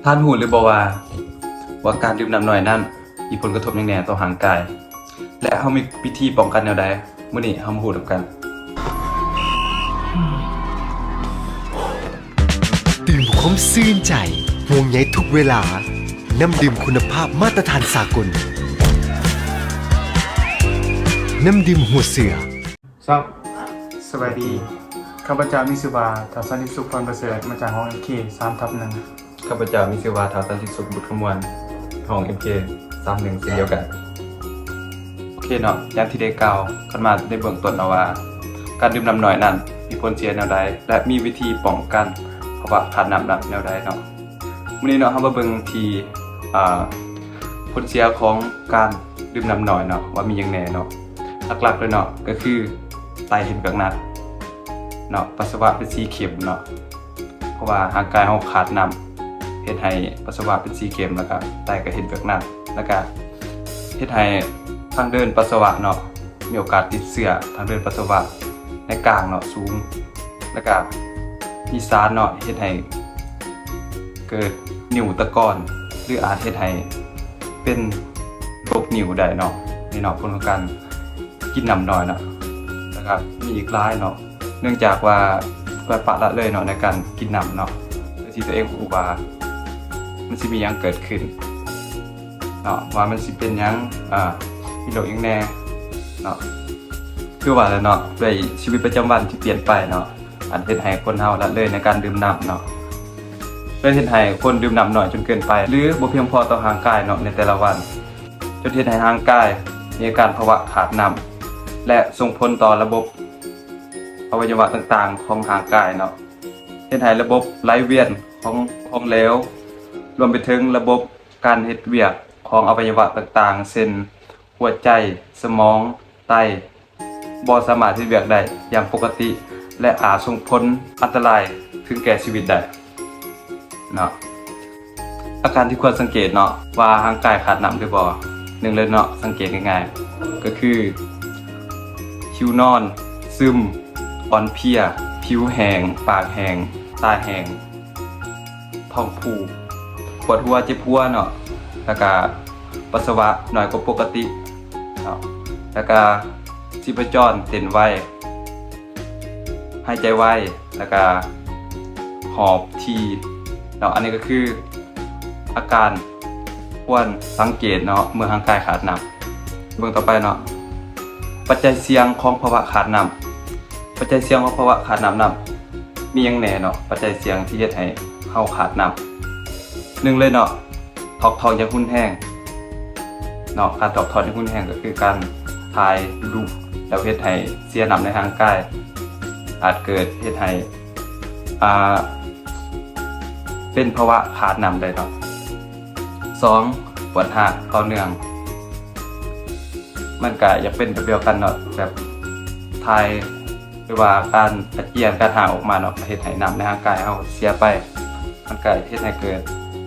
ທ່ານຮູ້ຫຼືບໍ່ວ່າ ວ່າການດື່ມນ້ຳໜ້ອຍນັ້ນມີຜົນກະທົບຫຍັງແດ່ຕໍ່ຮ່າງກາຍ ແລະ ເຮົາມີວິທີປ້ອງກັນແນວໃດ? ມື້ນີ້ເຮົາມາຮູ້ນຳກັນ. ຕື່ມຄວາມຊື່ນໃຈ, ຫ່ວງໃຍທຸກເວລາ. ນ້ຳດື່ມຄຸນນະພາບມາດຕະຖານສາກົນ. ນ້ຳດື່ມຫົວເສືອ. ສະ ສະບາຍດີ. ຂ້າພະເຈົ້າມີຊື່ວ່າ ທ້າວສັນຕິສຸກ ພອນປະເສີດ ມາຈາກຫ້ອງເອັມເຄ ສາມທັບໜຶ່ງ. ຂ້າພະເຈົ້າມີຊື່ວ່າ ທ້າວສັນຕິສຸກ ບຸດຂະມວນ ຫ້ອງເອັມເຄ ສາມໜຶ່ງ ເຊັ່ນດຽວກັນ. ໂອເຄເນາະ, ຢ່າງທີ່ໄດ້ກ່າວກັນມາໃນເບື້ອງຕົ້ນເນາະວ່າ ການດື່ມນ້ຳໜ້ອຍນັ້ນມີຜົນເສຍແນວໃດ ແລະ ມີວິທີປ້ອງກັນພາວະຂາດນ້ຳນັ້ນແນວໃດເນາະ. ມື້ນີ້ເນາະ ເຮົາມາເບິ່ງທີ່ ອາ ຜົນເສຍຂອງການດື່ມນ້ຳໜ້ອຍເນາະ ວ່າມີຫຍັງແດ່ເນາະ. ຫຼັກໆເລີຍເນາະ ກໍຄືໄຕເຫັນເວຍກໜັກເນາະ, ປັດສະວະເປັນສີເຂັ້ມເນາະ ເພາະວ່າຮ່າງກາຍເຮົາຂາດນ້ຳ ເຮັດໃຫ້ປັດສະວະເປັນສີເຂັ້ມ ແລ້ວກະໄຕກໍເຮັດວຽກໜັກ ແລ້ວກະເຮັດໃຫ້ທາງເດີນປັດສະວະເນາະ ມີໂອກາດຕິດເຊື້ອທາງເດີນປັດສະວະໃນກາງເນາະສູງ ແລ້ວກະມີສານເນາະ ເຮັດໃຫ້ເກີດນິ້ວຕະກອນ ຫຼືອາດເຮັດໃຫ້ເປັນໂລກນິ້ວໄດ້ເນາະ. ນີ້ເນາະ ຜົນຂອງການກິນນ້ຳໜ້ອຍເນາະ ແລ້ວກະມີອີກຫຼາຍເນາະ. ເນື່ອງຈາກວ່າໄປປະລະເລີຍເນາະໃນການກິນນ້ຳເນາະ ໂດຍທີ່ຕົວເອງບໍ່ຮູ້ວ່າມັນຊິມີຫຍັງເກີດຂຶ້ນເນາະ ວ່າມັນຊິເປັນຫຍັງ ອາ ມີໂລກຫຍັງແດ່ເນາະ. ຄືວ່າແຫຼະເນາະ ດ້ວຍຊີວິດປະຈຳວັນທີ່ປ່ຽນໄປເນາະ ອາດເຮັດໃຫ້ຄົນເຮົາລະເລີຍໃນການດື່ມນ້ຳເນາະ ເລີຍເຮັດໃຫ້ຄົນດື່ມນ້ຳໜ້ອຍຈົນເກີນໄປ ຫຼືບໍ່ພຽງພໍຕໍ່ຮ່າງກາຍເນາະໃນແຕ່ລະວັນ ຈົນເຮັດໃຫ້ຮ່າງກາຍມີອາການພາວະຂາດນ້ຳ ແລະ ສົ່ງຜົນຕໍ່ລະບົບ ອະໄວຍະວະຕ່າງໆຂອງຮ່າງກາຍເນາະ ເຮັດໃຫ້ລະບົບໄຫຼວຽນຂອງຂອງເຫຼວ ລວມໄປເຖິງລະບົບການເຮັດວຽກຂອງອະໄວຍະວະຕ່າງໆ ເຊັ່ນ ຫົວໃຈ, ສະໝອງ, ໄຕ ບໍ່ສາມາດເຮັດວຽກໄດ້ຢ່າງປົກກະຕິ ແລະ ອາດສົ່ງຜົນອັນຕະລາຍເຖິງແກ່ຊີວິດໄດ້. ເນາະ ອາການທີ່ຄວນສັງເກດເນາະ ວ່າຮ່າງກາຍຂາດນ້ຳຫຼືບໍ່. ໜຶ່ງເລີຍເນາະ ສັງເກດງ່າຍໆ ກໍຄື ຫິວນອນ, ຊຶມ, ອ່ອນເພຍ, ຜິວແຫ້ງ, ປາກແຫ້ງ, ຕາແຫ້ງ, ທ້ອງຜູກ, ປວດຫົວ, ເຈັບຫົວເນາະ ແລ້ວກະປັດສະວະໜ້ອຍກວ່າປົກກະຕິເນາະ ແລ້ວກະຊີບພະຈອນເຕັ້ນໄວ ຫາຍໃຈໄວ ແລ້ວກະຫອບຖີ່ເນາະ. ອັນນີ້ກໍຄືອາການຄວນສັງເກດເນາະ ເມື່ອຮ່າງກາຍຂາດນ້ຳ. ເບິ່ງຕໍ່ໄປເນາະ ປັດໄຈສ່ຽງຂອງພາວະຂາດນ້ຳ. ປັດໄຈສ່ຽງຂອງພາວະຂາດນ້ຳນັ້ນ ມີຫຍັງແດ່ເນາະ ປັດໄຈສ່ຽງທີ່ເຮັດໃຫ້ເຮົາຂາດນ້ຳ? ໜຶ່ງເລີຍເນາະ ຖອກທ້ອງຢ່າງຮຸນແຮງເນາະ ການຖອກທ້ອງຢ່າງຮຸນແຮງກໍຄືການຖ່າຍດຸໆ ແລ້ວເຮັດໃຫ້ເສຍນ້ຳໃນຮ່າງກາຍ ອາດເກີດເຮັດໃຫ້ ອ່າ ເປັນພາວະຂາດນ້ຳໄດ້ເນາະ. ສອງ ປວດຮາກຕໍ່ເນື່ອງ ມັນກະຢາກເປັນແບບດຽວກັນເນາະ ແບບຖ່າຍ ຫຼືວ່າການອາຈຽນ ການຮາກອອກມາເນາະ ເຮັດໃຫ້ນ້ຳໃນຮ່າງກາຍເຮົາເສຍໄປ ມັນກະເຮັດໃຫ້ເກີດ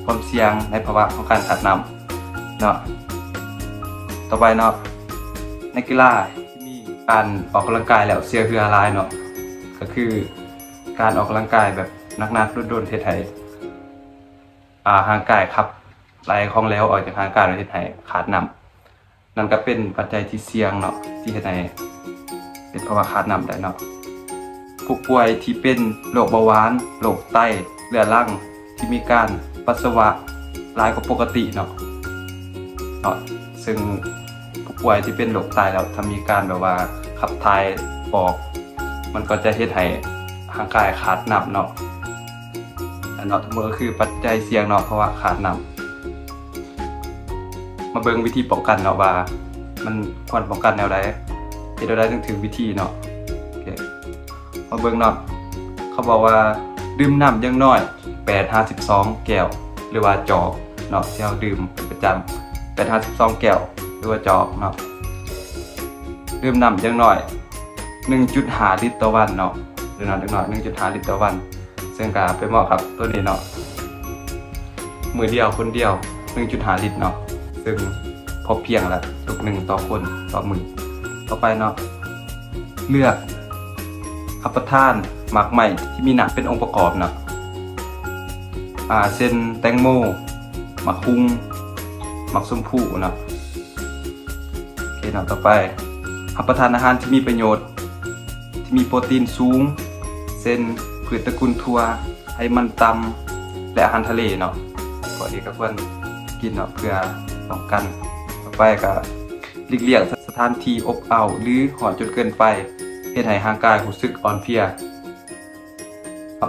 ຄວາມສ່ຽງໃນພາວະຂອງການຂາດນ້ຳເນາະ. ຕໍ່ໄປເນາະ ນັກກິລາທີ່ມີການອອກກຳລັງກາຍແລ້ວເສຍເຫື່ອຫຼາຍເນາະ ກໍຄືການອອກກຳລັງກາຍແບບໜັກໆ ດົນໆ ເຮັດໃຫ້ ອາ ຮ່າງກາຍຂັບໄລ່ຂອງເຫຼວອອກຈາກຮ່າງກາຍ ແລ້ວເຮັດໃຫ້ຂາດນ້ຳ. ນັ້ນກໍເປັນປັດໄຈທີ່ສ່ຽງເນາະ ທີ່ເຮັດໃຫ້ເປັນພາວະຂາດນ້ຳໄດ້ເນາະ. ຜູ້ປ່ວຍທີ່ເປັນໂລກເບົາຫວານ, ໂລກໄຕເລືອດຫຼັງ, ທີ່ມີການປັດສະວະຫຼາຍກວ່າປົກກະຕິເນາະ ເນາະ ເຊິ່ງຜູ້ປ່ວຍທີ່ເປັນໂລກໄຕແລ້ວ ຖ້າມີການແບບວ່າຂັບຖ່າຍອອກ ມັນກໍຈະເຮັດໃຫ້ຮ່າງກາຍຂາດນ້ຳເນາະ. ອັນເນາະ ທັງໝົດກໍຄືປັດໄຈສ່ຽງເນາະ ພາວະຂາດນ້ຳ. ມາເບິ່ງວິທີປ້ອງກັນເນາະວ່າ ມັນຄວນປ້ອງກັນແນວໃດ ເຮັດແນວໃດເຖິງຖືກວິທີເນາະ. ໂອເຄ ມາເບິ່ງເນາະ ເຂົາບອກວ່າດື່ມນ້ຳຢ່າງໜ້ອຍແປດຫາສິບສອງແກ້ວ ຫຼືວ່າຈອກເນາະ ທີ່ເຮົາດື່ມເປັນປະຈຳ ແປດຫາສິບສອງແກ້ວ ຫຼືວ່າຈອກເນາະ. ດື່ມນ້ຳຢ່າງໜ້ອຍໜຶ່ງຈຸດຫ້າລິດຕໍ່ວັນເນາະ ດື່ມນ້ຳຢ່າງໜ້ອຍໜຶ່ງຈຸດຫ້າລິດຕໍ່ວັນ ເຊິ່ງກະໄປເໝາະກັບໂຕນີ້ເນາະ ມື້ດຽວຄົນດຽວໜຶ່ງຈຸດຫ້າລິດເນາະ ເຊິ່ງພໍພຽງລະຕຸກໜຶ່ງຕໍ່ຄົນຕໍ່ມື້. ຕໍ່ໄປເນາະ ເລືອກຮັບປະທານໝາກໄມ້ທີ່ມີນ້ຳເປັນອົງປະກອບເນາະ. ອ່າ ເຊັ່ນ ແຕງໂມ, ໝາກຫຸ່ງ, ໝາກຊົມພູເນາະ. ໂອເຄເນາະ, ຕໍ່ໄປ ຮັບປະທານອາຫານທີ່ມີປະໂຫຍດ ທີ່ມີໂປຣຕີນສູງ ເຊັ່ນ ພືດຕະກຸນຖົ່ວ, ໄອມັນຕຳ ແລະ ອາຫານທະເລເນາະ. ພວກນີ້ກໍຄວນກິນເນາະ ເພື່ອປ້ອງກັນ. ຕໍ່ໄປກໍຫຼີກລ່ຽງສະຖານທີ່ອົບເອົ້າ ຫຼື ຮ້ອນຈົນເກີນໄປ ເຮັດໃຫ້ຮ່າງກາຍຮູ້ສຶກອ່ອນເພຍ.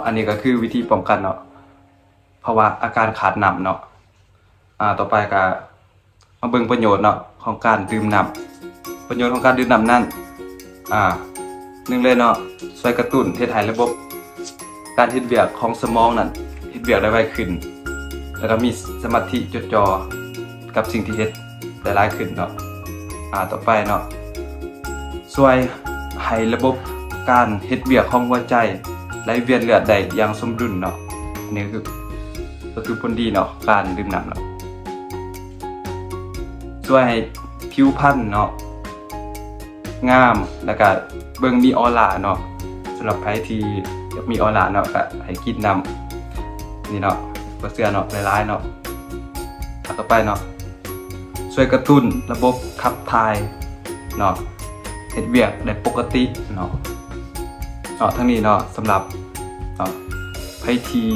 ອັນນີ້ກໍຄືວິທີປ້ອງກັນເນາະ ພາວະອາການຂາດນ້ຳເນາະ. ອ່າ ຕໍ່ໄປກໍມາເບິ່ງປະໂຫຍດເນາະ ຂອງການດື່ມນ້ຳ. ປະໂຫຍດຂອງການດື່ມນ້ຳນັ້ນ ອ່າ ໜຶ່ງເລີຍເນາະ ຊ່ວຍກະຕຸ້ນເຮັດໃຫ້ລະບົບການເຮັດວຽກຂອງສະໝອງນັ້ນເຮັດວຽກໄດ້ໄວຂຶ້ນ ແລ້ວກໍມີສະມາທິຈົດຈ່ອ ກັບສິ່ງທີ່ເຮັດໄດ້ຫຼາຍຂຶ້ນເນາະ. ອ່າ ຕໍ່ໄປເນາະ ຊ່ວຍໃຫ້ລະບົບການເຮັດວຽກຂອງຫົວໃຈ ໄຫຼວຽນເລືອດໄດ້ຢ່າງສົມດຸນເນາະ. ອັນນີ້ກໍຄື ກໍຄືຜົນດີເນາະ ການດື່ມນ້ຳເນາະ. ຊ່ວຍໃຫ້ຜິວພັນເນາະ ງາມ ແລ້ວກະເບິ່ງມີອອລາເນາະ. ສຳລັບໃຜທີ່ຢາກມີອອລາເນາະ ກະໃຫ້ກິນນ້ຳນີ້ເນາະ ບໍ່ເຊື່ອເນາະ ຫຼາຍໆເນາະ. ຕໍ່ໄປເນາະ ຊ່ວຍກະຕຸ້ນລະບົບຂັບຖ່າຍເນາະ ເຮັດວຽກໄດ້ປົກກະຕິເນາະ. ເນາະ ທັງນີ້ເນາະ ສຳລັບເນາະ ໃຜທີ່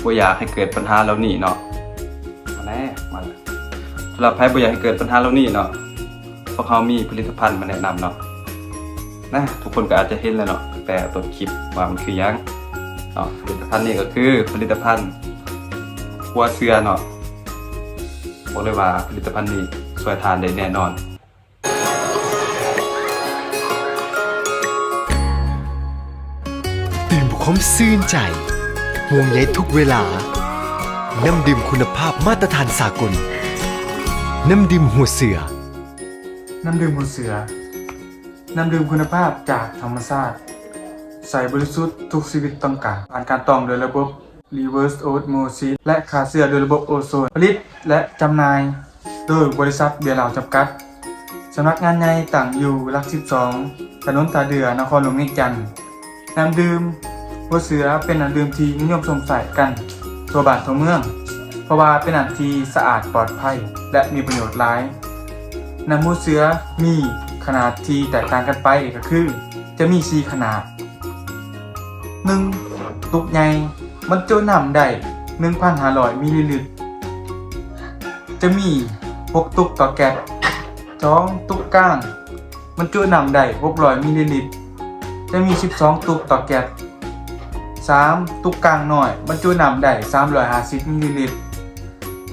ບໍ່ຢາກໃຫ້ເກີດບັນຫາເຫຼົ່ານີ້ເນາະ ມາແນ່ ມາ ສຳລັບໃຜບໍ່ຢາກໃຫ້ເກີດບັນຫາເຫຼົ່ານີ້ເນາະ ພວກເຮົາມີຜະລິດຕະພັນມາແນະນຳເນາະ. ນະ ທຸກຄົນກໍອາດຈະເຫັນແລ້ວເນາະ ຕັ້ງແຕ່ຕົ້ນຄລິບວ່າມັນຄືຫຍັງເນາະ. ຜະລິດຕະພັນນີ້ກໍຄືຜະລິດຕະພັນຫົວເສືອເນາະ. ບອກເລີຍວ່າຜະລິດຕະພັນນີ້ຊ່ວຍທ່ານໄດ້ແນ່ນອນ. ຕື່ມຄວາມຊື່ນໃຈ ຫ່ວງໃຍທຸກເວລາ. ນ້ຳດື່ມຄຸນນະພາບມາດຕະຖານສາກົນ. ນ້ຳດື່ມຫົວເສືອ. ນ້ຳດື່ມຫົວເສືອ. ນ້ຳດື່ມຄຸນນະພາບຈາກທຳມະຊາດ, ໃສບໍລິສຸດ, ທຸກຊີວິດຕ້ອງການ. ຜ່ານການຕ້ອງໂດຍລະບົບ reverse osmosis ແລະ ຂ້າເຊື້ອໂດຍລະບົບໂອໂຊນ. ຜະລິດ ແລະ ຈຳໜ່າຍໂດຍບໍລິສັດເບຍລາວຈຳກັດ. ສຳນັກງານໃຫຍ່ຕັ້ງຢູ່ຫຼັກສິບສອງ ຖະໜົນທ່າເດື່ອ ນະຄອນຫຼວງວຽງຈັນ. ນ້ຳດື່ມຫົວເສືອເປັນນ້ຳດື່ມທີ່ນິຍົມຊົມໃຊ້ກັນທົ່ວບ້ານທົ່ວເມືອງ ເພາະວ່າເປັນນ້ຳທີ່ສະອາດ, ປອດໄພ ແລະ ມີປະໂຫຍດຫຼາຍ. ນ້ຳຫົວເສືອມີຂະໜາດທີ່ແຕກຕ່າງກັນໄປ ກໍຄືຈະມີສີ່ຂະໜາດ. ໜຶ່ງ ຕຸກໃຫຍ່ ບັນຈຸນ້ຳໄດ້ໜຶ່ງພັນຫ້າຮ້ອຍມິນລີລິດ ຈະມີຫົກຕຸກຕໍ່ແກັດ. ສອງ ຕຸກກາງ ບັນຈຸນ້ຳໄດ້ຫົກຮ້ອຍມິນລີລິດ ຈະມີສິບສອງຕຸກຕໍ່ແກັດ. ສາມ ຕຸກກາງນ້ອຍ ບັນຈຸນ້ຳໄດ້ສາມຮ້ອຍຫ້າສິບມິນລີລິດ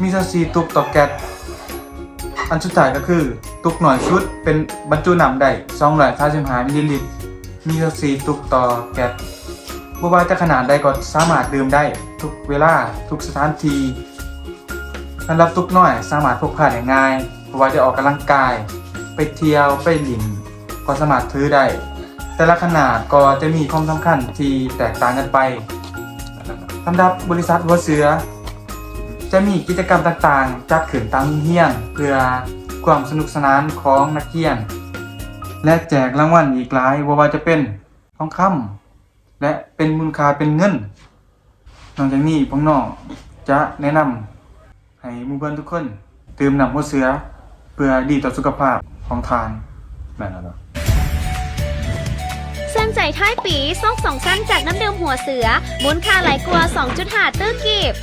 ມີຊາວສີ່ຕຸກຕໍ່ແກັດ. ອັນສຸດທ້າຍກໍຄື ຕຸກນ້ອຍສຸດເປັນບັນຈຸນ້ຳໄດ້ສອງຮ້ອຍສາມສິບຫ້າມິນລີລິດ ມີຊາວສີ່ຕຸກຕໍ່ແກັດ. ບໍ່ວ່າຈະຂະໜາດໃດກໍສາມາດດື່ມໄດ້ທຸກເວລາ, ທຸກສະຖານທີ່. ສຳລັບຕຸກນ້ອຍສາມາດພົກພາໄດ້ງ່າຍ, ບໍ່ວ່າຈະອອກກຳລັງກາຍ, ໄປທ່ຽວ, ໄປຫຼິ້ນ ກໍສາມາດຖືໄດ້. ແຕ່ລະຂະໜາດກໍຈະມີຄວາມສຳຄັນທີ່ແຕກຕ່າງກັນໄປ. ສຳລັບບໍລິສັດຫົວເສືອ ຈະມີກິດຈະກຳຕ່າງໆຈັດຂຶ້ນຕາມໂຮງຮຽນ ເພື່ອຄວາມສະໜຸກສະໜານຂອງນັກຮຽນ ແລະ ແຈກລາງວັນອີກຫຼາຍ, ບໍ່ວ່າຈະເປັນທອງຄຳ ແລະ ເປັນມູນຄ່າເປັນເງິນ. ນອກຈາກນີ້ ພວກນ້ອງຈະແນະນຳໃຫ້ໝູ່ເພື່ອນທຸກຄົນ ດື່ມນ້ຳຫົວເສືອ ເພື່ອດີຕໍ່ສຸຂະພາບຂອງທ່ານ. ແມ່ນແລ້ວເນາະ. ເຊື່ອງໃຈທ້າຍປີ ຊອກສອງຊັ້ນຈາກນ້ຳດື່ມຫົວເສືອ ມູນຄ່າຫຼາຍກວ່າສອງຈຸດຫ້າຕື້ກີບ.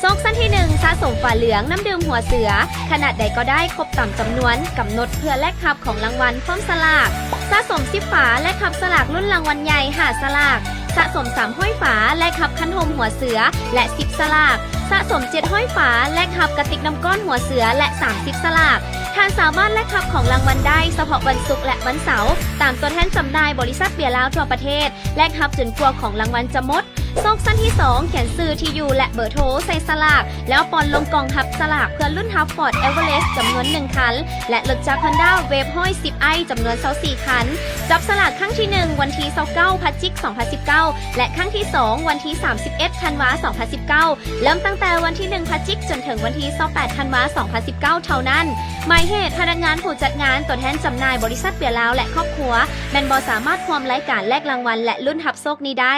ຊອກຊັ້ນທີໜຶ່ງ ສະສົມຝາເຫຼືອງນ້ຳດື່ມຫົວເສືອ ຂະໜາດໃດກໍໄດ້ ຄົບຕາມຈຳນວນກຳນົດ ເພື່ອແລກຮັບຂອງລາງວັນພ້ອມສະຫຼາກ. ສະສົມສິບຝາ ແລກຮັບສະຫຼາກລຸ້ນລາງວັນໃຫຍ່ຫ້າສະຫຼາກ. ສະສົມສາມຮ້ອຍຝາ ແລກຮັບຄັນຮົ່ມຫົວເສືອ ແລະ ສິບສະຫຼາກ. ສະສົມເຈັດຮ້ອຍຝາ ແລກຮັບກະຕິກນ້ຳກ້ອນຫົວເສືອ ແລະ ສາມສິບສະຫຼາກ. ທ່ານສາມາດແລກຮັບຂອງລາງວັນໄດ້ສະເພາະວັນສຸກ ແລະ ວັນເສົາ ຕາມຕົວແທນຈຳໜ່າຍບໍລິສັດເບຍລາວທົ່ວປະເທດ. ແລກຮັບຈົນກວ່າຂອງລາງວັນຈະໝົດ. ຊອກຊັ້ນທີສອງ ຂຽນຊື່, ທີ່ຢູ່ ແລະ ເບີໂທໃສ່ສະຫຼາກ ແລ້ວປ່ອນລົງກ່ອງຮັບສະຫຼາກ ເພື່ອລຸ້ນຮັບຟອດເອເວີເຣສຈຳນວນໜຶ່ງຄັນ ແລະ ລົດຈັກຮອນດ້າເວບຮ້ອຍສິບໄອຈຳນວນຊາວສີ່ຄັນ. ຈັບສະຫຼາກຄັ້ງທີໜຶ່ງ ວັນທີຊາວເກົ້າ ພະຈິກ ສອງພັນສິບເກົ້າ ແລະ ຄັ້ງທີສອງ ວັນທີສາມສິບເອັດ ທັນວາ ສອງພັນສິບເກົ້າ ເລີ່ມຕັ້ງແຕ່ວັນທີໜຶ່ງ ພະຈິກ ຈົນເຖິງວັນທີຊາວແປດ ທັນວາ ສອງພັນສິບເກົ້າ ເທົ່ານັ້ນ. ໝາຍເຫດ: ພະນັກງານຜູ້ຈັດງານ, ຕົວແທນຈຳໜ່າຍບໍລິສັດເບຍລາວ ແລະ ຄອບຄົວ ແມ່ນບໍ່ສາມາດຮ່ວມລາຍການແລກລາງວັນ ແລະ ລຸ້ນຮັບໂຊກນີ້ໄດ້.